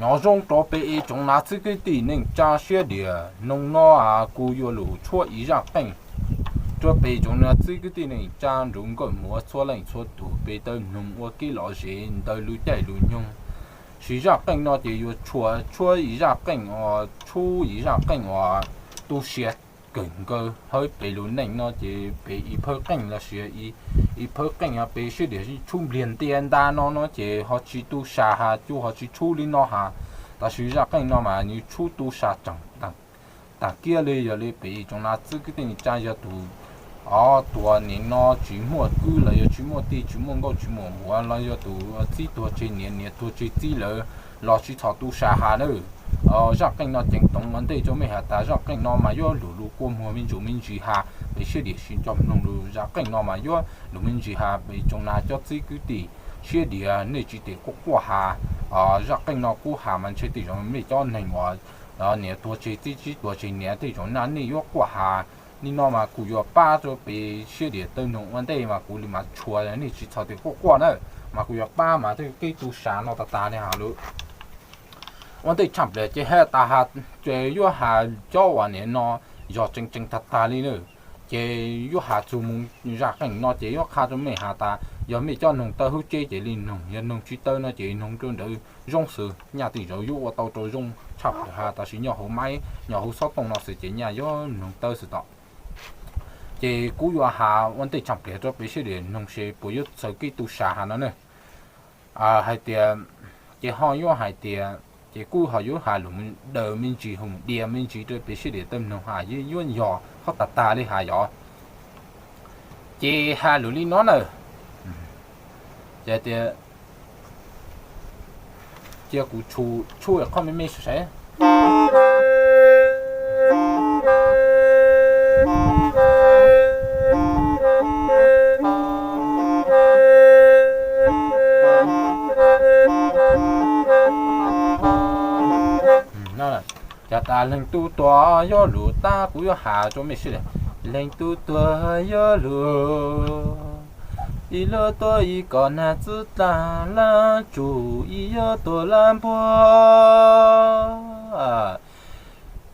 Nyob zoo rau peb ib tsoom niam txiv kwv tij neej tsa siab diam, hnub no kuv yuav lus tshuab ib zaj qeej rau peb ib tsoom niam txiv kwv tij neej tsa nrug nkauj muam txhua leej txhua tug peb tawm noog ua kev lom zem ntawm lub caij lub nyoog. Siv zaj qeej no ces yuav tshuab ib zaj qeej uas, tshuab ib zaj qeej uas tu siab kawg nkaus hauv peb lub neej no ces peb ib phawj qeej los sis ib phawj qeej peb siab diam tshub npliag ntiaj ntag no no ces ho tsis tu sam has, cuj ho tsis tshub li no has. Tab sis zaj qeej no mas nws tshub tu sam tseem tag kiag li. Yog li peb ib tsoom niam txiv kwv tij neej tsa yog tus, o, tuag nim no tsis muaj kwv los yog tsis muaj tij tsis muaj nkauj tsis muaj muam los yog tus txib tuag tseg niam niam tuag tseg txib lawm los tsis txhob tu sam has nawb. Zaj qeej no ceev toom ua ntej rau mej has tas zaj qeej no mas yuav lug lug kua muag me ntsis me ntsis has, peb siab diam sib nco mloog lug zaj qeej no mas yuav lug me ntsis has peb tsoom niam cov txiv kwv tij siab diam nej tsis tes quaj quaj has. Zaj qeej no kuv has mas ntshe tej zaum mej cov neeg uas niam tuag tseg txib txib tuag tseg niam tej zaum nej yuav quaj has. Nim no mas kuv yuav pab rau peb siab diam tawm noog ua ntej mas kuv li mas tshuav nej tsis txhob tes quaj quaj na. Mas kuv yuav pab mas tej kev tu sam no tag tag li has lawm. Ua ntej tshaj plaws ces has tas has, ces yuav has cov uas nim no yog tseeb tseeb tag tag li na. Ces yuav has txug mus zaj qeej no ces yuav qha rau mej has tas yog mej cov noog tawv hauv tsev ces li noog, yog noog tsis tawv no ces noog rau ntawd zoo xwb, nyaj tej zaum yuav ua tau rau zoo tshaj plaws has, tab sis nyob hauv maib nyob hauv xov tooj no xwb ces nyaj yuav noog tawv xwb tod. Ces kuv yuav has ua ntej tshaj plaws rau peb siab diam noog seb puas yuav txawv kev tu sam has no ne. Hais tias, ces ho yuav hais tias, ces kuv ho yuav has lus daws me ntsis hoom dias me ntsis rau peb siab diam tawm noog has yuav yog qhov tag tag li has yog. Ces has lus li no na. Ces tias, cia kuv tshuab qhov me me saib. Cas tas leeg tub tuag yuav lug tag, kuv yuav has rau mej sib le. Leeg tub tuag yuav lug, ib lub tuab ib kom nag txwb tag lab tsum ib yuav tuag lab npuag.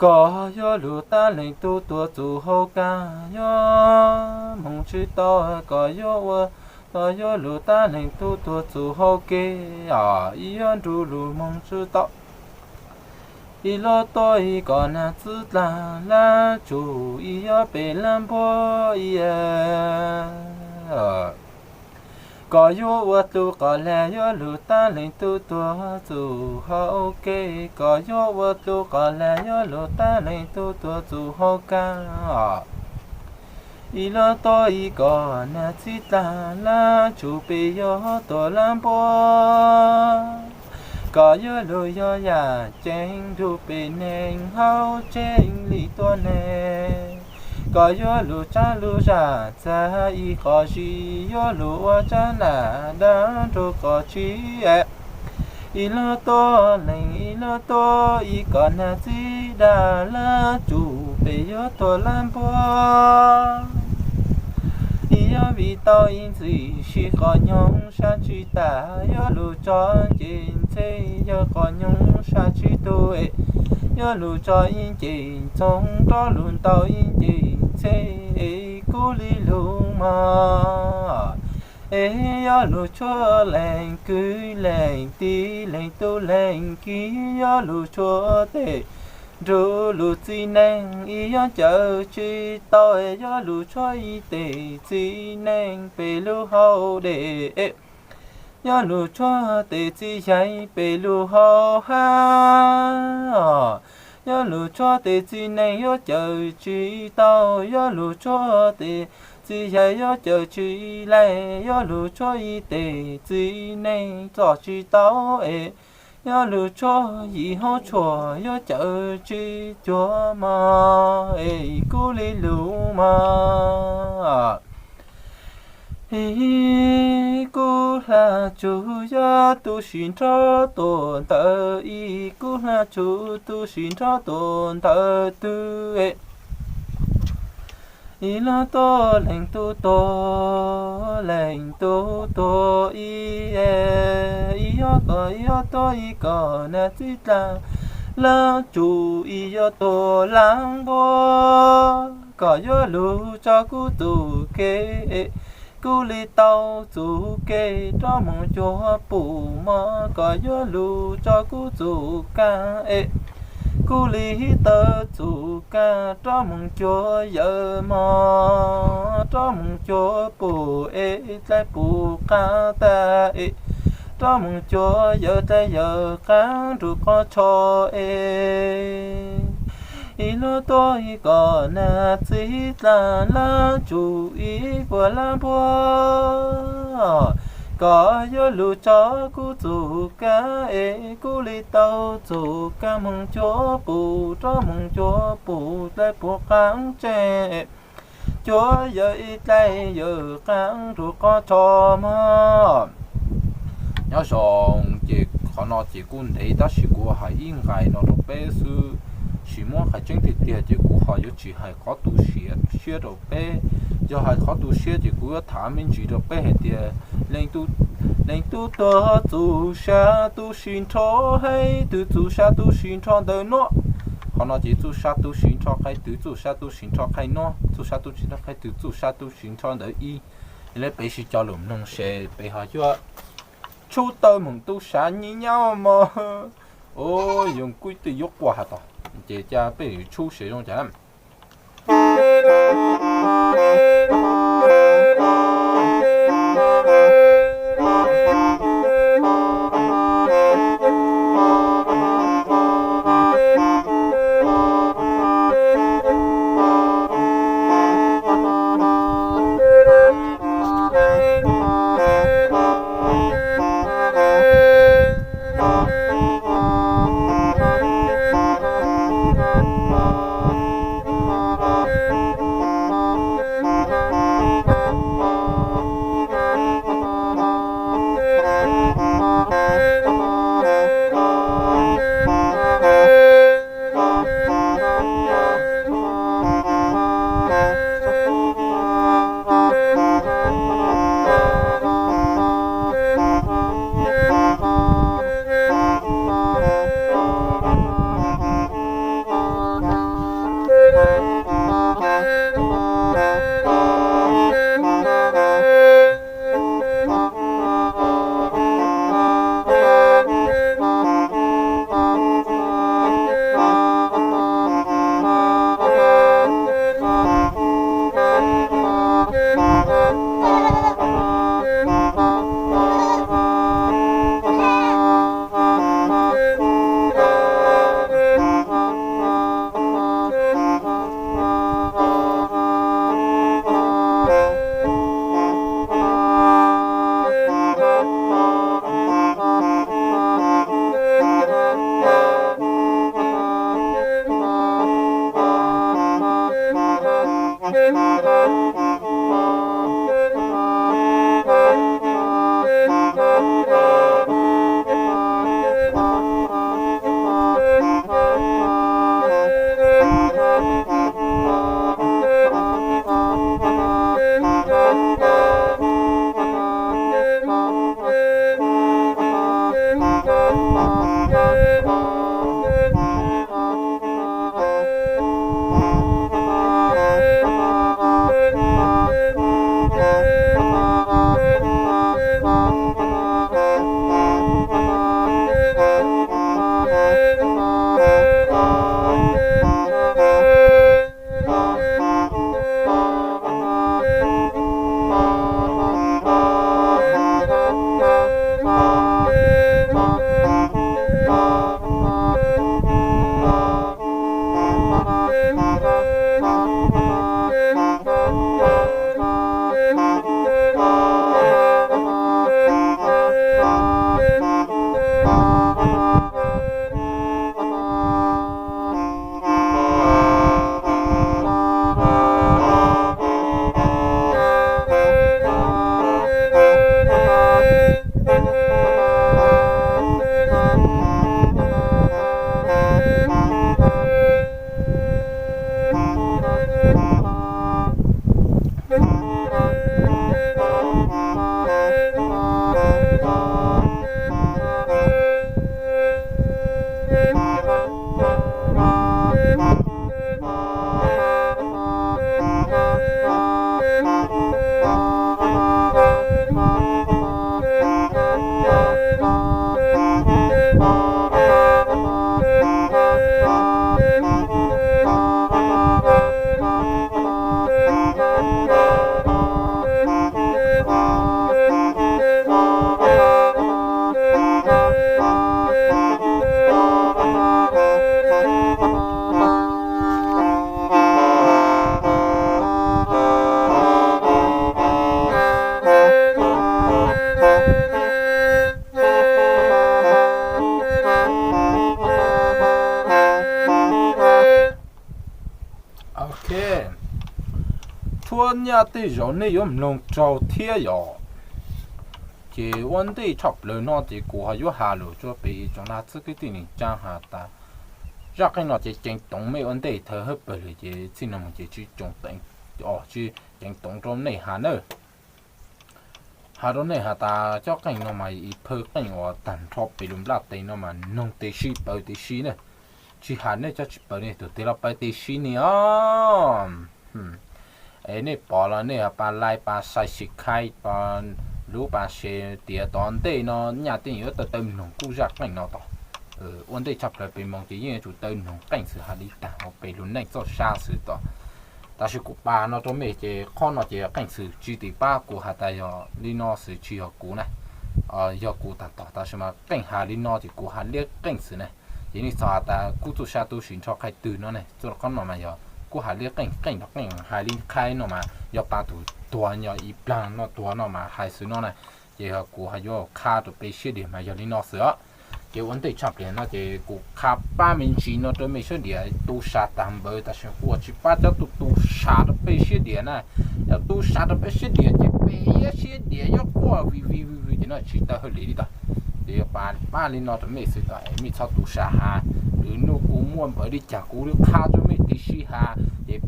Kom yuav lug tag leeg tub tuag txuv hauv kag yuav moog tsis tau, kom yuav ua tau yuav lug tag leeg tub tuag txuv hauv kev, ib yuav nrug lug moog tsis tau. Ib lub tuab ib kom nag txwb tag lab tsum ib yuav pem lab npuag. Kom yuav ua tug qos lag yuav lug tag leeg tub tuag txuv hauv kev, kom yuav ua tug qos lag yuav lug tag leeg tub tuag txuv hauv kag. Ib lub tuab ib kom nag txwb tag lab tsum pem yuav tuag lab npuag. Kom yuav lug yog yam ceeb nrug peb neeg hauv tsev li tuab neeg. Kom yuav lug tsav lug zam txag ib qho zim yuav lug ua tsav nam dab nrug qhov tsis. Ib lub tuab leeg ib lub tuab ib kom nag txwb tag lab tsum pem yuav tuag lab npuag. Ib yuav vim tau ib ntxwg sib qhov nyoog sab tsis tas yuav lug tso nce ntxhe yog qhov nyoog sab tsis tu. Yuav lug tso ib nce ntxoog rov lug ntau ib nce ntxhe, es kuv li lug mog. Es yuav lug tshuab leej kwv leej tij leej tub leej kiv, yuav lug tshuab tes nrug lug txiv neej ib yuav cawm tsis tau, yuav lug tshuab ib tes txiv neej pem lub hauv dej. Yuav lug tshuab tes txiv yaig pem lub hauv hav. Yuav lug tshuab tes txiv neej yuav cawm tsis tau, yuav lug tshuab tes txiv yaig yuav cawm tsis laij, yuav lug tshuab ib tes txiv neej txom tsis tau es. Yuav lug tshuab yim hauv tshuaj yuav cawm tsis cuag mog, es kuv li lug mog. Ib kub hla tsug yuav tu sim nrho tuaj ntawm, ib kub hla tsug tu sim nrho tuaj ntawm twg. Ib lub tuag leej tub tuag, leej tub tuag ib, ib ob kom ib ob tuag ib kom nas txib dlaag laab tsum ib ob tuag laab npua, kom yuav lug tso kuv txuj kev es kuv le tau txuj kev rov moog cuag pum mog, kom yuav lug tso kuv txuj kaaj es kuv le tau txuj kaaj rov moog cuag yawm mog, rov moog cuag pum es dlai pum qaab tag es rov moog cuag yawm dlai yawm qaab nrug qhov tsho es ib lub tuag ib kom nas txib dlaag laab tsum ib puas laab npua, kom yuav lug tso kuv txuj kaaj es kuv le tau txuj kaaj moog cuag pum rov moog cuag pum dlai pum qaab tseeb es cuag yawm ib dlai yawm qaab nrug qhov tsho mog. Nyob zoo, ces qhov no ces kuj ntev tab sis kuv hais ib nqai no rau peb xwb, tsis muab qhov tseeb tiag tiag ces kuv ho yuav tsis hais qhov tu siab rau peb. Yog hais qhov tu siab ces kuv yuav tham me ntsis rau peb hais tias leej tub tuag txuj sa tub si nrho, hais twg txuj sa tub si nrho ntawm nuav. Qhov no ces txuj sa tub si nrho qhia twg, txuj sa tub si nrho qhia nuav, txuj sa tub si nrho qhia twg, txuj sa tub si nrho ntawm ib. Yog le peb sib coj lug mloog seb peb ho yuav tshub tau moog tub sa nyij nyab mog. Ua yog kuj twb yuav quaj has tod, ces ca peb tshub seb zoo cas na. Ua nyaj tej zaum nej yuav mloog raug thiab yom. Ces ua ntej tshaj plaws no ces kuv ho yuav has lus rau peb tsoom na txwb kwv tij neej tsa has tas, zaj qeej no ces ceev toom mej ua ntej thawj hawb pawg lug ces txij no mus ces tsis tsoom teev, tsis ceev toom rau nej has nawb. Has rau nej has tas cov qeej no mas ib phaw qeej uas tag nrho pem lub nplaj teb no mas noog tib si paub tib si ne. Tsis has nej cov tsis paub ne, tus twg los paub tib si ne os. Es nej pom los nej pab like, pab subscribe, pab lub pab share tias tom ntej no nyaj tej yuav tau tawm mloog kuv zaj qeej no tod. Ua ntej tshaj plaws peb moos ces yeej yuav tsum tawm mloog qeej xwb has li tag uas peb lub neej txoj sa xwb tod. Tab sis kuv pab no rau mej ces qhov no ces qeej xwm tsis tim pab kuv has tas yog li no xwb tsis yog kuv na, yog kuv tag tog tab sis mas qeej has li no ces kuv has liab qeej xwb ne. Ces nej txhob has tas kuv txoj sa tu siab nrho qhov twg no ne, txoj qhov no mas yog kuv has liab qeej, qeej rov qeej hais li qhov no mas yog pab tus tuag nyob ib plag no tuag no mas hais xwb no na. Ces yog kuv ho yuav qha rau peb siab diam mas yog li no xwb os. Ces ua ntej tshaj plaws no ces kuv qha pab me ntsis no rau mej siab diam tu sa tag npaum tab sis ua tsis pab cov tus tu sa rau peb siab diam na. Yog tu sa rau peb siab diam ces peb siab diam yuav quaj vim vim vim vim ces no tsis tau hauj lwm li tod. Ces yog pab li no rau mej xwb tod es mej txhob tu sa has. Lwm hnub kuv muaj npaws li cas kuv li qha rau mej tib si has ces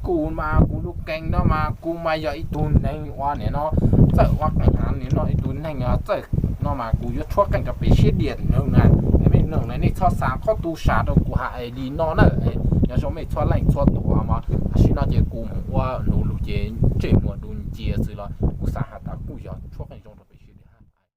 kuv mas kuv lub keeb no mas kuv mas yog ib tug neeg uas nim no txawj ua qeej has nim no ib tug neeg txawj no mas kuv yuav tshuab qeej rau peb siab diam noog na. Es mej noog na nej txhob xav qhov tu sa rau kuv has li no na. Nyob zoo mej txhua leej txhua tus mog, tam sim no ces kuv mus ua lus lus ces ntsej muag du ncia xwb los kuv xav has tas kuj yog tshuab qeej zoo